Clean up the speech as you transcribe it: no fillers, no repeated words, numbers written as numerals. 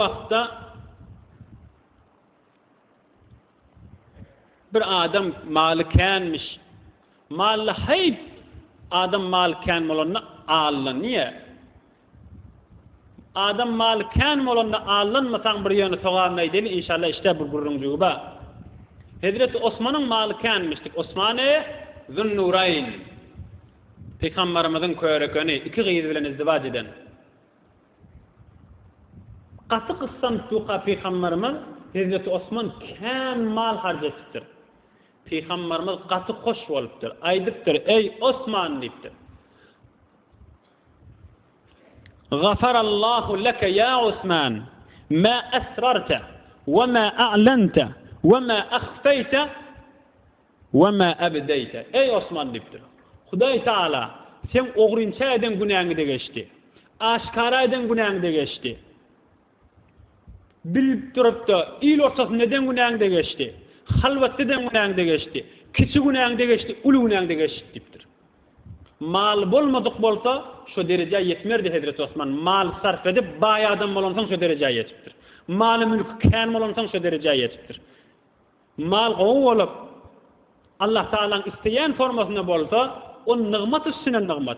Wagtda bir adam maly känmiş. Mally haýp adam maly kän bolanda allanýa. Adam maly kän bolanda allanmasaň bir ýöne sogabyny aýdaýly inşallah işde bir gürrüňjigi bar. Hezreti Osmanyň maly känmişdik. Osmany Zunnuraýn. Pygambarymyzyň körekeni, iki gyzy bilen izdiwaç eden. Gaty gyssanyp durka Pygamberimiz Hezreti Osman kän mal harç etipdir. Pygamberimiz gaty hoş bolupdyr. Aýdypdyr, Eý, Osman diýipdir. Gafarallahu leke ýa Osman, ma esrarte we ma a'lente we ma ahfeýte We ma abdeýte. Eý, Osman diýipdir. Hudaý Tagala seň ogrynça eden günäňi-de geçdi. Aşgara eden günäňi-de geçdi. Bilip durup-da, il ortasynda eden günäňi-de geçdi. Halwatda eden günäňi-de geçdi. Kiçi günäňi-de geçdi, uly günäňi-de geçdi diýipdir. Maly bolmadyk bolsa, şo derejä ýetmerdi hezreti Osman. Mal sarp edip, baý adam bolansoň şo derejä ýetipdir. Maly-mülki kän bolansoň şo derejä ýetipdir. Mal gowy bolup, Allah Tagalaň isleýän formasynda bolsa, ol nygmat üstüne nygmat.